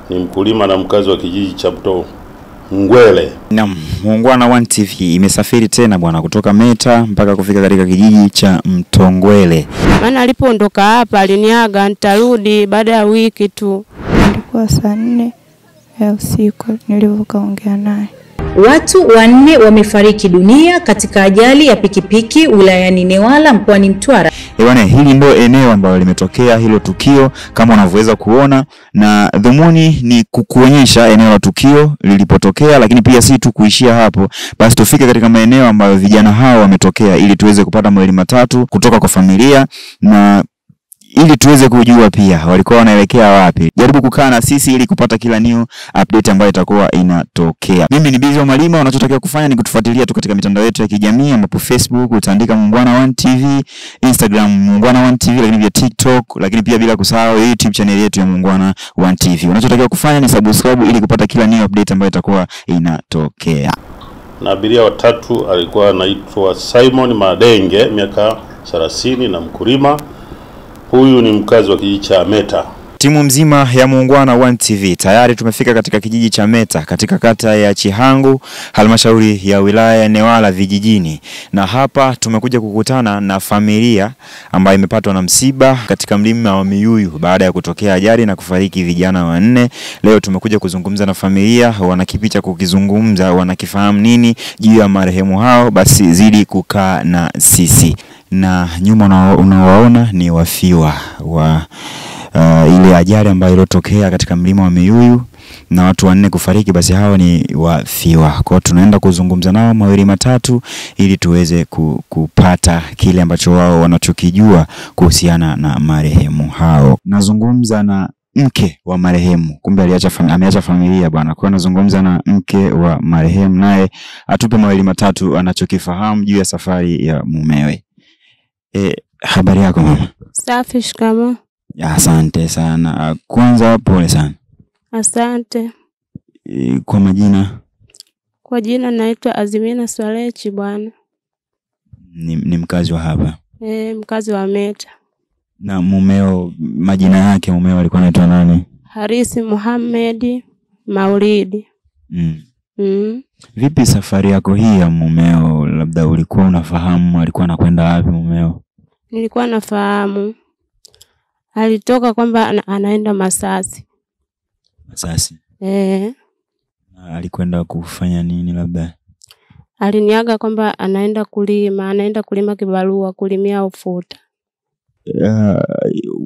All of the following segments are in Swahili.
Ni mkulima na mkazi wa kijiji cha Mtongwele. Naam, Muungwana One TV imesafiri tena bwana kutoka Meta mpaka kufika katika kijiji cha Mtongwele. Maana alipoondoka hapa aliniaga nitarudi baada ya wiki tu. Ilikuwa saa 4 ya usiku nilipokaongea naye. Watu 4 wamefariki dunia katika ajali ya pikipiki wilayani Newala mkoani Mtwara. Bwana, hili ndio eneo ambalo limetokea hilo tukio kama unavyoweza kuona, na dhumuni ni kukuonyesha eneo la tukio lilipotokea, lakini pia si tu kuishia hapo, basi tufike katika maeneo ambayo vijana hao wametokea ili tuweze kupata mawili matatu kutoka kwa familia na ili tuweze kujua pia walikuwa wanaelekea wapi. Jaribu kukaa na sisi ili kupata kila new update ambayo itakuwa inatokea. Mimi ni Bizo Malima, unachotakiwa kufanya ni kutufuatilia tu katika mitandao yetu ya kijamii ambapo Facebook utaandika Muungwana One TV, Instagram Muungwana One TV, lakini pia TikTok, lakini pia bila kusahau YouTube channel yetu ya Muungwana One TV. Unachotakiwa kufanya ni subscribe ili kupata kila new update ambayo itakuwa inatokea. Na abiria watatu alikuwa anaitwa Simon Madenge, miaka 30 na mkulima. Huyu ni mkazi wa kijiji cha Meta. Timu mzima ya Muungwana One TV tayari tumefika katika kijiji cha Meta katika kata ya Chihangu, halmashauri ya wilaya ya Newala vijijini. Na hapa tumekuja kukutana na familia ambayo imepatwa na msiba katika mlima wa Miyuyu baada ya kutokea ajali na kufariki vijana 4. Leo tumekuja kuzungumza na familia, wana kipi cha kukizungumza, wanakifahamu nini juu ya marehemu hao? Basi zidi kukaa na sisi. Na nyuma unaowaona ni wafiwa wa ile ajali ambayo ilitokea katika mlima wa Miyuyu na watu 4 kufariki, basi hao ni wafiwa. Kwa hiyo tunaenda kuzungumza nao mawili matatu ili tuweze kupata kile ambacho wao wanachokijua kuhusiana na marehemu hao. Nazungumza na mke wa marehemu, kumbe ameacha familia bwana. Kwa hiyo nazungumza na mke wa marehemu, naye atupe mawili matatu anachokifahamu juu ya safari ya mumewe. Habari yako mama? Safi, shikamoo. Asante sana. Kwanza pole sana. Asante. Kwa majina? Kwa jina naitwa Azimina Swalechi bwana. Ni mkazi wa hapa? Mkazi wa Meta. Na mumeo, majina yake mumeo alikuwa anaitwa nani? Harisi Muhammad Maulidi. Vipi safari yako hii ya mumeo, labda ulikuwa unafahamu alikuwa anakwenda wapi mumeo? Nilikuwa nafahamu. Alitoka kwamba anaenda Masasi. Masasi? Alikwenda kufanya nini labda? Aliniaga kwamba anaenda kulima kibarua, kulimia ufuta.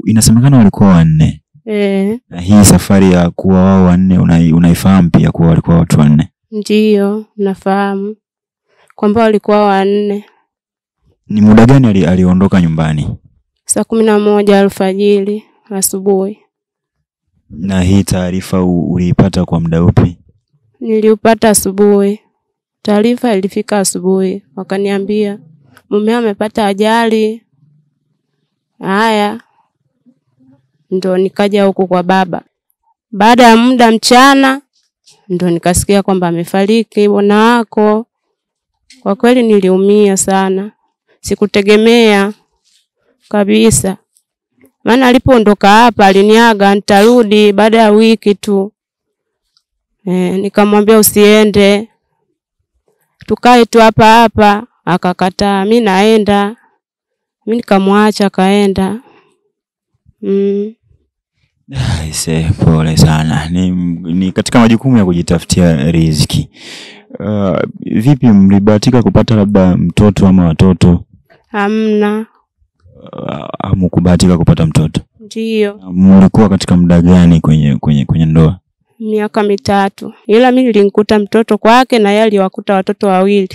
Inasemekana walikuwa 4. Na hii safari ya kuwa wao 4 unaifahamu pia kuwa walikuwa watu 4? Ndiyo, nafahamu kwamba walikuwa 4. Ni muda gani aliondoka nyumbani? Saa 11 alfajiri asubuhi. Na hii taarifa uliipata kwa muda upi? Niliupata asubuhi. Taarifa ilifika asubuhi, wakaniambia mume amepata ajali. Haya, ndo nikaja huku kwa baba. Baada ya muda mchana ndo nikasikia kwamba amefariki bwana wako. Kwa kweli niliumia sana. Sikutegemea kabisa. Maana alipoondoka hapa aliniaga nitarudi baada ya wiki tu. Nikamwambia usiende, tukae tu hapa hapa. Akakataa, mimi naenda. Mimi nikamwacha akaenda. Aise, pole sana. Ni katika majukumu ya kujitafutia riziki. Vipi mlibahatika kupata labda mtoto ama watoto? Hamna. Hamkubahatika kupata mtoto? Ndiyo. Mlikuwa katika muda gani kwenye ndoa? Miaka 3. Ila mimi nilimkuta mtoto kwake na yeye aliwakuta watoto 2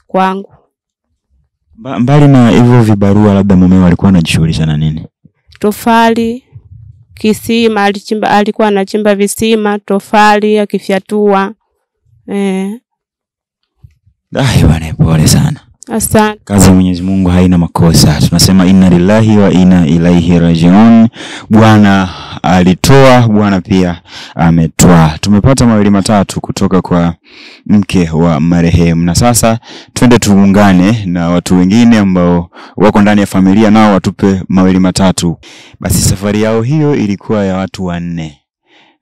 kwangu. Mbali na hivyo vibarua, labda mumeo alikuwa anajishughulisha na nini? Tofali, kisima, alikuwa anachimba visima, tofali akifyatua. Bwana, pole sana. Asante. Kazi ya Mwenyezi Mungu haina makosa. Tunasema inna lillahi wa inna ilaihi rajiun. Bwana alitoa, Bwana pia ametoa. Tumepata mawili matatu kutoka kwa mke wa marehemu. Na sasa twende tuungane na watu wengine ambao wako ndani ya familia nao watupe mawili matatu. Basi safari yao hiyo ilikuwa ya watu 4.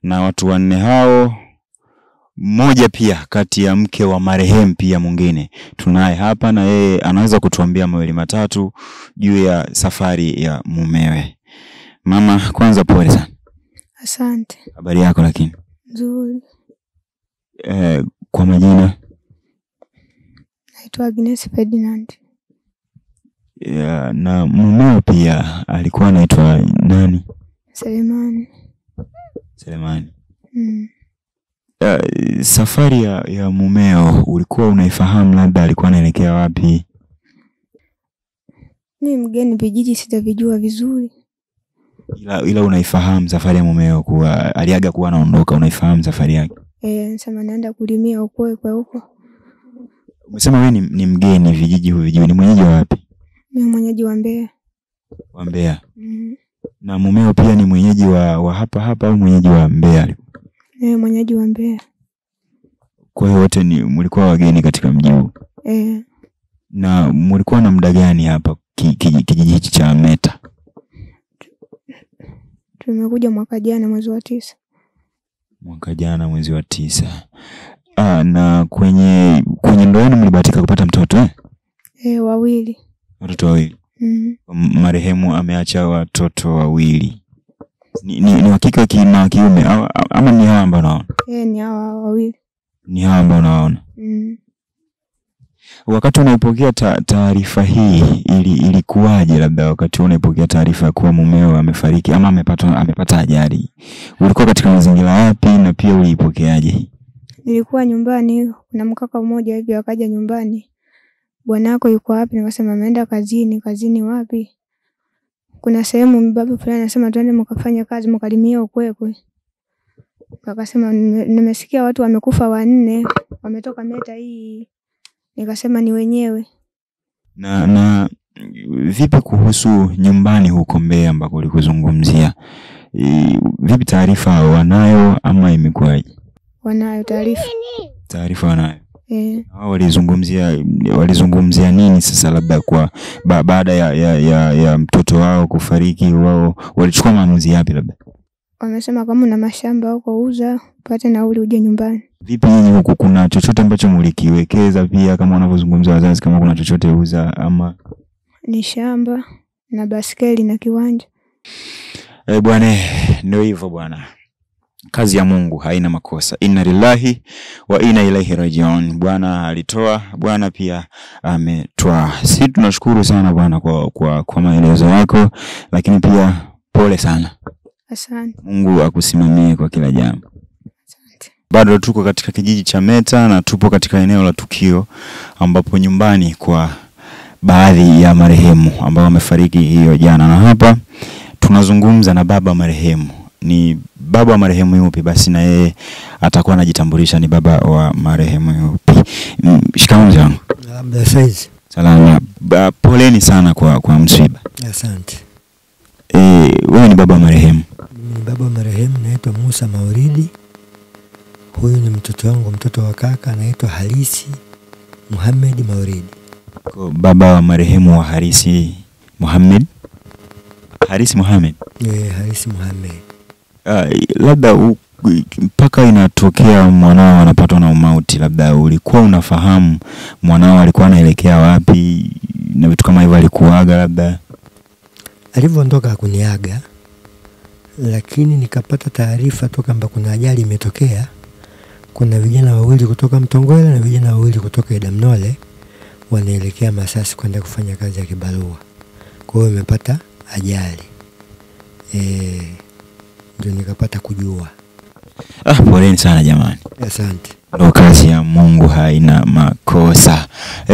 Na watu wanne hao, mmoja pia kati ya mke wa marehemu pia mwingine tunaye hapa, na yeye anaweza kutuambia mawili matatu juu ya safari ya mumewe. Mama, kwanza pole sana. Asante. Habari yako lakini? Nzuri. Kwa majina? Naitwa Agnes Ferdinand. Na mumeo pia alikuwa anaitwa nani? Selemani. Selemani. Safari ya mumeo ulikuwa unaifahamu, labda alikuwa anaelekea wapi? Mimi mgeni vijiji sitavijua vizuri. Ila unaifahamu safari ya mumeo, kuwa aliaga kuwa anaondoka, unaifahamu safari yake? Nasema naenda kulimia huko kwa huko. Umesema wewe ni mgeni vijiji huvijui, ni mwenyeji wa wapi? Mimi mwenyeji wa Mbeya. Wa Mbeya. Na mumeo pia ni mwenyeji wa hapa hapa au mwenyeji wa Mbeya? Mwenyeji wa Mbeya. Kwa hiyo wote ni mlikuwa wageni katika mji huu? Na mlikuwa na muda gani hapa kijiji hichi cha Meta? Tumekuja mwaka jana mwezi wa 9. Mwaka jana mwezi wa 9. Na kwenye ndoa yenu mlibahatika kupata mtoto Wawili. Watoto wawili. Marehemu ameacha watoto wawili. Ni wa kike na wa kiume ama ni hawa ambao unaona? Ni hawa wawili. Ni hawa ambao unaona. Wakati unaipokea taarifa hii ilikuwaje? Labda wakati unaipokea taarifa kuwa mumeo amefariki ama amepata ajali, ulikuwa katika mazingira yapi na pia uliipokeaje? Nilikuwa nyumbani, kuna mkaka mmoja hivi akaja nyumbani. Bwanako yuko wapi? Nikasema ameenda kazini. Kazini wapi? Kuna sehemu baba fulani anasema twende mkafanye kazi mkalimie ukwekwe. Akasema nimesikia watu wamekufa 4 wametoka Meta hii. Nikasema ni wenyewe. Na vipi kuhusu nyumbani huko Mbeya ambako ulikuzungumzia? Vipi taarifa wanayo ama imekuwaje? Wanayo taarifa. Taarifa wanayo. Hao walizungumzia nini sasa, labda kwa baada ya mtoto wao kufariki, wao walichukua maamuzi yapi labda? Wamesema kama una mashamba huko uza upate nauli uje nyumbani. Vipi nyinyi huku kuna chochote ambacho mlikiwekeza pia kama wanavyozungumza wazazi, kama kuna chochote uza ama? Ni shamba na baskeli na kiwanja. Bwana, ndio hivyo bwana. Kazi ya Mungu haina makosa. Inna lillahi wa inna ilaihi rajiun. Bwana alitoa, Bwana pia ametoa. Sisi tunashukuru sana bwana kwa maelezo yako, lakini pia pole sana. Asante. Mungu akusimamie kwa kila jambo. Asante. Bado tuko katika kijiji cha Meta na tupo katika eneo la tukio ambapo nyumbani kwa baadhi ya marehemu ambao wamefariki hiyo jana, na hapa tunazungumza na baba marehemu. Ni baba wa marehemu yupi? Basi na yeye atakuwa anajitambulisha ni baba wa marehemu yupi. Shikamoo mzee wangu. Labda saizi. Salama. Poleni sana kwa msiba. Asante. Wewe ni baba wa marehemu? Ni baba wa marehemu, naitwa Musa Mauridi. Huyu ni mtoto wangu, mtoto wa kaka, anaitwa Halisi Muhammad Mauridi. Kwa baba wa marehemu wa Halisi Muhammad? Halisi Muhammad? Halisi Muhammad. Labda mpaka inatokea mwanao anapatwa na umauti, labda ulikuwa unafahamu mwanao alikuwa anaelekea wapi na vitu kama hivyo, alikuaga labda? Alivyoondoka hakuniaga, lakini nikapata taarifa toka kwamba kuna ajali imetokea. Kuna vijana wawili kutoka Mtongwele na vijana wawili kutoka Idamnole wanaelekea Masasi kwenda kufanya kazi ya kibarua. Kwa hiyo imepata ajali. Ndio nikapata kujua. Poleni sana jamani. Asante. Ndio kazi ya Mungu haina makosa.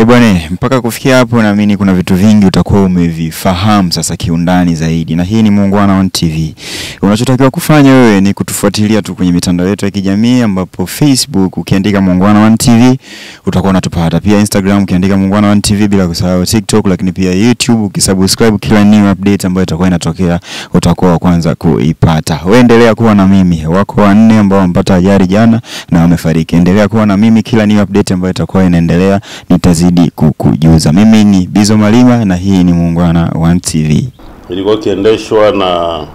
Bwana, mpaka kufikia hapo naamini kuna vitu vingi utakuwa umevifahamu sasa kiundani zaidi. Na hii ni Muungwana One TV. Unachotakiwa kufanya wewe ni kutufuatilia tu kwenye mitandao yetu ya kijamii, ambapo Facebook ukiandika Muungwana One TV utakuwa unatupata. Pia Instagram ukiandika Muungwana One TV, bila kusahau TikTok, lakini pia YouTube ukisubscribe, kila new update ambayo itakuwa inatokea utakuwa wa kwanza kuipata. Wewe endelea kuwa na mimi. Wako wanne ambao wamepata ajali jana na wamefariki. Endelea kuwa na mimi, kila new update ambayo itakuwa inaendelea nitazidi kukujuza. Mimi ni Bizo Malima na hii ni Muungwana One TV. Ilikuwa ikiendeshwa na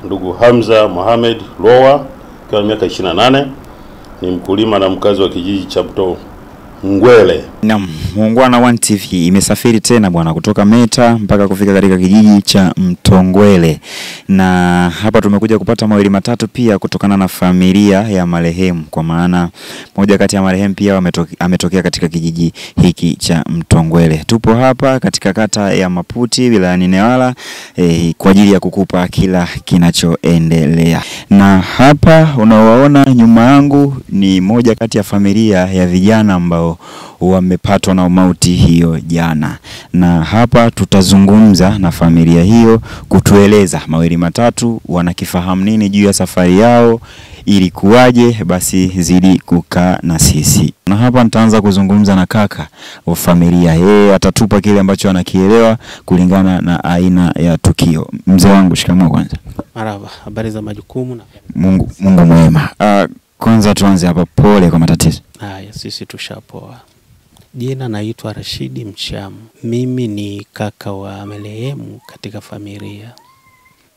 ndugu Hamza Mohamed Lowa, akiwa na miaka 28, ni mkulima na mkazi wa kijiji cha Mtongwele. Naam, Muungwana One TV imesafiri tena bwana kutoka Meta mpaka kufika katika kijiji cha Mtongwele. Na hapa tumekuja kupata mawili matatu pia kutokana na familia ya marehemu, kwa maana moja kati ya marehemu pia ametokea katika kijiji hiki cha Mtongwele. Tupo hapa katika kata ya Maputi wilayani Newala kwa ajili ya kukupa kila kinachoendelea. Na hapa unaowaona nyuma yangu ni moja kati ya familia ya vijana ambao wamepatwa na umauti hiyo jana. Na hapa tutazungumza na familia hiyo kutueleza mawili matatu, wanakifahamu nini juu ya safari yao, ilikuwaje. Basi zidi kukaa na sisi. Na hapa nitaanza kuzungumza na kaka wa familia. Yeye atatupa kile ambacho anakielewa kulingana na aina ya tukio. Mzee wangu, shikamoo kwanza. Marhaba, habari za majukumu na Mungu mwema. Kwanza tuanze hapa, pole kwa matatizo. Haya, sisi tushapoa. Jina naitwa Rashidi Mchamu. Mimi ni kaka wa marehemu katika familia.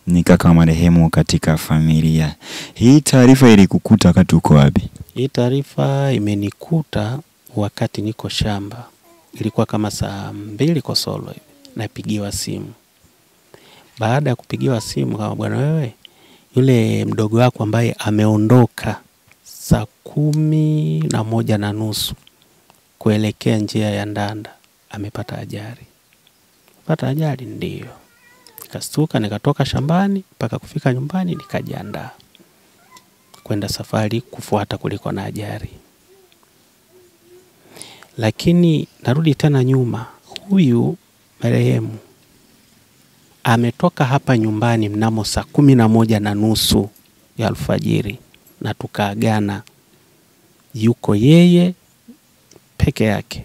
Ni kaka wa marehemu katika familia. Hii taarifa ilikukuta wakati uko wapi? Hii taarifa imenikuta wakati niko shamba. Ilikuwa kama saa 2 kosolo hivi. Napigiwa simu. Baada ya kupigiwa simu, kama bwana wewe, yule mdogo wako ambaye ameondoka saa 11:30 kuelekea njia ya Ndanda amepata ajali. Pata ajali ndio. Nikastuka nikatoka shambani mpaka kufika nyumbani nikajiandaa kwenda safari kufuata kuliko na ajali. Lakini narudi tena nyuma, huyu marehemu ametoka hapa nyumbani mnamo saa 11:30 ya alfajiri na tukaagana, yuko yeye peke yake.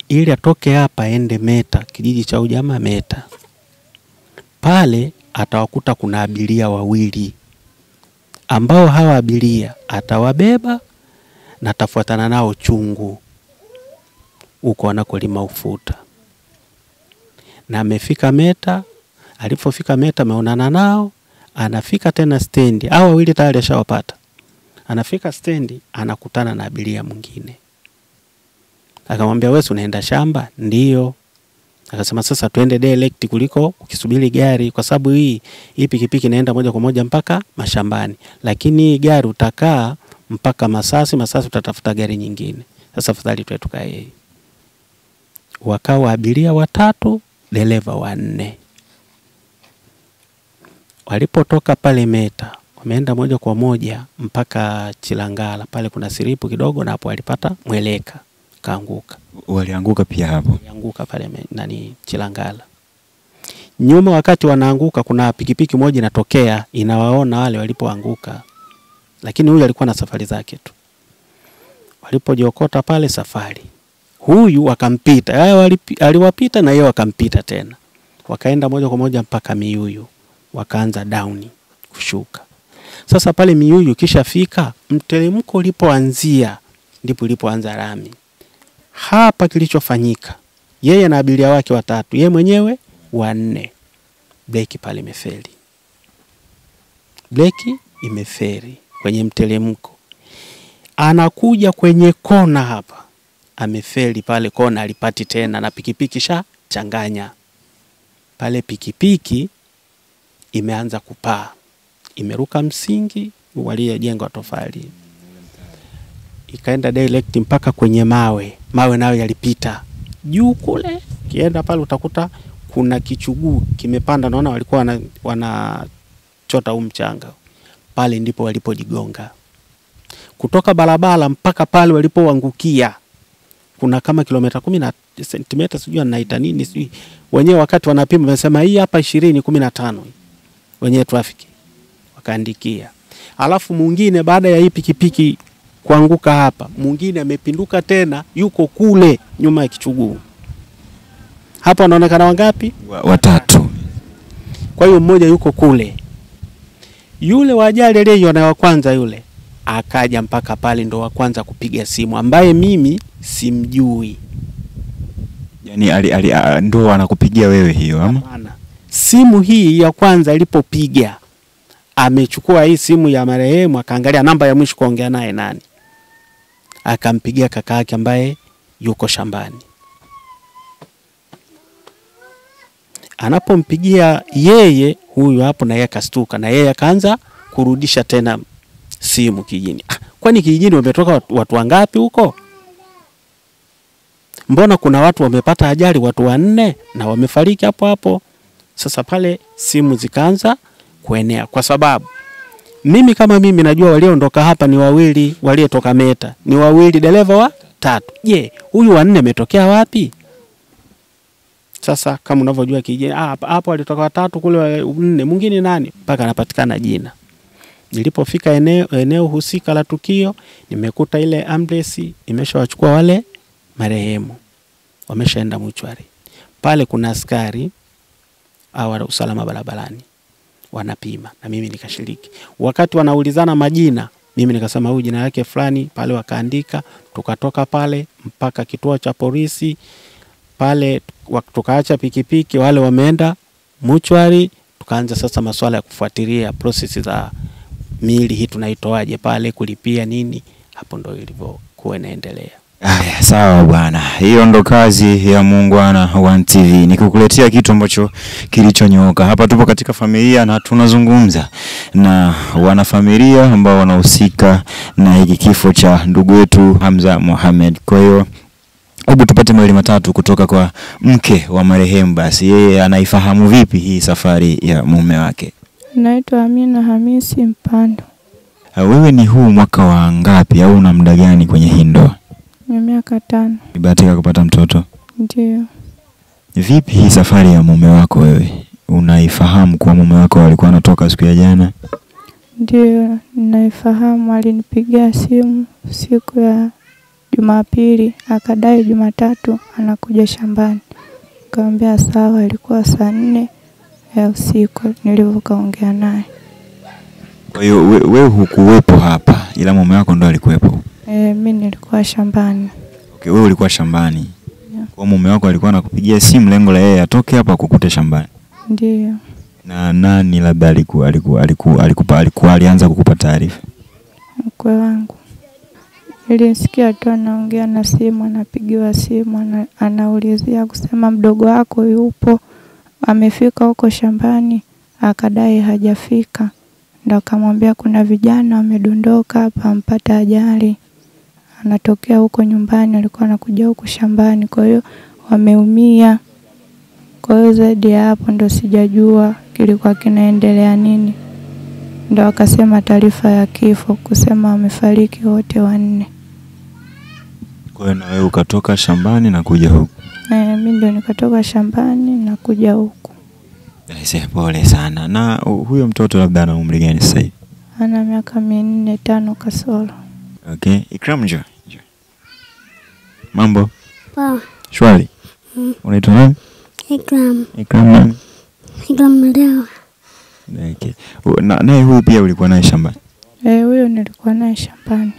Ili atoke hapa ende Meta, kijiji cha ujamaa Meta. Pale atawakuta kuna abiria wawili ambao hawa abiria atawabeba na atafuatana nao chungu huko wanakolima ufuta. Na amefika Meta, alipofika Meta ameonana nao, anafika tena stendi. Hao wawili tayari ashawapata. Anafika stendi anakutana na abiria mwingine. Akamwambia, wewe unaenda shamba? Ndio. Akasema sasa tuende direct kuliko ukisubiri gari, kwa sababu hii pikipiki inaenda moja kwa moja mpaka mashambani. Lakini gari utakaa mpaka Masasi, Masasi utatafuta gari nyingine. Sasa afadhali tuwe tukae. Wakawa abiria watatu, dereva wanne. Walipotoka pale Meta, wameenda moja kwa moja mpaka Chilangala. Pale kuna siripu kidogo na hapo walipata mweleka, kaanguka. Walianguka pia hapo. Walianguka pale nani Chilangala. Nyuma wakati wanaanguka kuna pikipiki moja inatokea, inawaona wale walipoanguka. Lakini huyu alikuwa na safari zake tu. Walipojiokota pale safari, huyu akampita. Aliwapita na yeye akampita tena. Wakaenda moja kwa moja mpaka Miyuyu. Wakaanza down kushuka. Sasa pale Miyuyu kisha fika, mteremko ulipoanzia ndipo ilipoanza lami. Hapa kilichofanyika, yeye na abiria wake watatu, yeye mwenyewe wanne, breki pale imefeli. Breki imefeli kwenye mteremko. Anakuja kwenye kona hapa, amefeli pale kona, alipati tena na pikipiki sha changanya. Pale pikipiki imeanza kupaa, imeruka msingi waliojenga tofali, ikaenda direct mpaka kwenye mawe. Mawe nayo yalipita juu kule. Kienda pale utakuta kuna kichuguu kimepanda, naona walikuwa wanachota huu mchanga. Pale ndipo walipojigonga. Kutoka barabara mpaka pale walipoangukia kuna kama kilomita 10 na sentimeta, sijui anaita nini, sijui wenyewe wakati wanapima wamesema hii hapa 20 15, wenyewe trafiki wakaandikia. Alafu mwingine baada ya hii pikipiki kuanguka hapa, mwingine amepinduka tena, yuko kule nyuma ya kichuguu. Hapa wanaonekana wangapi? Watatu. Kwa hiyo mmoja yuko kule. Yule wa ajali aliyeiona wa kwanza yule akaja mpaka pale, ndo wa kwanza kupiga simu, ambaye mimi simjui. Yaani ndo anakupigia wewe hiyo ama? Hapana. Simu hii ya kwanza ilipopiga Amechukua hii simu ya marehemu akaangalia namba ya mwisho kuongea naye nani. Akampigia kaka yake ambaye yuko shambani. Anapompigia yeye huyu hapo na yeye akastuka, na yeye akaanza kurudisha tena simu kijijini. Kwani kijijini wametoka watu wangapi huko? Mbona kuna watu wamepata ajali watu 4 na wamefariki hapo hapo? Sasa pale simu zikaanza kuenea, kwa sababu mimi kama mimi najua walioondoka hapa ni 2, waliotoka Meta ni 2, dereva wa 3. Je, huyu wa 4 ametokea wapi? Sasa kama unavyojua kijijini, hapo walitoka 3 kule 4, mwingine nani? Mpaka anapatikana jina. Nilipofika eneo husika la tukio, nimekuta ile ambulance imeshawachukua wale marehemu. Wameshaenda mochwari. Pale kuna askari au usalama barabarani wanapima, na mimi nikashiriki. Wakati wanaulizana majina, mimi nikasema huyu jina lake fulani, pale wakaandika. Tukatoka pale mpaka kituo cha polisi pale, tukaacha pikipiki, wale wameenda mochwari. Tukaanza sasa masuala ya kufuatilia process za miili hii tunaitoaje pale, kulipia nini. Hapo ndo ilivyokuwa inaendelea. Aya, sawa bwana. Hiyo ndo kazi ya Muungwana One TV. Nikukuletea kitu ambacho kilichonyooka. Hapa tupo katika familia na tunazungumza na wanafamilia ambao wanahusika na hiki kifo cha ndugu yetu Hamza Mohamed. Kwa hiyo hebu tupate mawili matatu kutoka kwa mke wa marehemu basi. Yeye anaifahamu vipi hii safari ya mume wake? Naitwa Amina Hamisi Mpando. Wewe ni huu mwaka wa ngapi au una muda gani kwenye hii ndoa? Ni miaka 5. Ulibahatika kupata mtoto? Ndiyo. Vipi hii safari ya mume wako wewe? Unaifahamu kuwa mume wako alikuwa anatoka siku ya jana? Ndiyo, naifahamu. Alinipigia simu siku ya Jumapili, akadai Jumatatu anakuja shambani. Nikamwambia sawa. Ilikuwa saa 4 ya usiku nilivyokaongea naye. Kwa hiyo wewe hukuwepo hapa, ila mume wako ndo alikuwepo? Mimi nilikuwa shambani. Okay, wewe ulikuwa shambani. Yeah. Kwa mume wako alikuwa anakupigia simu lengo la yeye atoke hapa kukute shambani. Ndiyo. Na nani labda alikuwa alianza kukupa taarifa? Mkwe wangu. Nilisikia tu anaongea na simu, anapigiwa simu, anaulizia kusema mdogo wako yupo, amefika huko shambani, akadai hajafika. Ndio akamwambia kuna vijana wamedondoka hapa ampata ajali. Anatokea huko nyumbani, alikuwa anakuja huko shambani, kwa hiyo wameumia. Kwa hiyo zaidi ya hapo ndo sijajua kilikuwa kinaendelea nini. Ndio akasema taarifa ya kifo, kusema wamefariki wote 4. Kwa hiyo na wewe ukatoka shambani na kuja huku? Mimi ndio nikatoka shambani na kuja huku. Aise, pole sana. Na huyo mtoto labda ana umri gani sasa hivi? Ana miaka 4, 5 kasoro. Okay, Ikram njoo. Mambo? Poa. Shwari? Unaitwa nani? Ikram. Ikram nani? Ikram Mlewa. Okay. Na huyu pia ulikuwa naye shambani? Huyo nilikuwa naye shambani.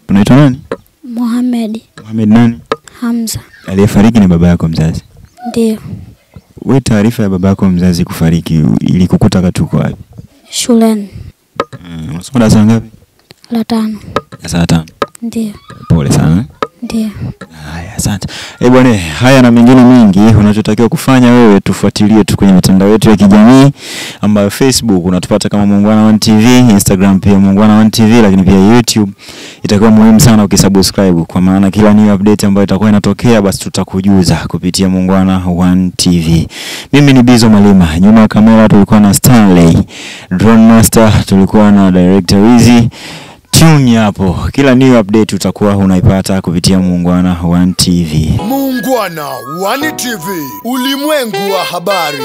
Unaitwa nani? Mohamed. Mohamed nani? Hamza. Aliyefariki ni baba yako mzazi? Ndio. Wewe taarifa ya baba yako mzazi kufariki ilikukuta wakati uko wapi? Shuleni. Unasoma darasa ngapi? La 5. Darasa la 5. Ndio. Pole sana. Ndio. Haya, asante. Bwana, haya na mengine mengi unachotakiwa kufanya wewe, tufuatilie tu kwenye mitandao yetu ya kijamii ambayo Facebook unatupata kama Muungwana One TV, Instagram pia Muungwana One TV, lakini pia YouTube. Itakuwa muhimu sana ukisubscribe, kwa maana kila new update ambayo itakuwa inatokea basi tutakujuza kupitia Muungwana One TV. Mimi ni Bizo Malima, nyuma ya kamera tulikuwa na Stanley, Drone Master, tulikuwa na Director Wizi. Tune hapo. Kila new update utakuwa unaipata kupitia Muungwana One TV. Muungwana One TV, ulimwengu wa habari.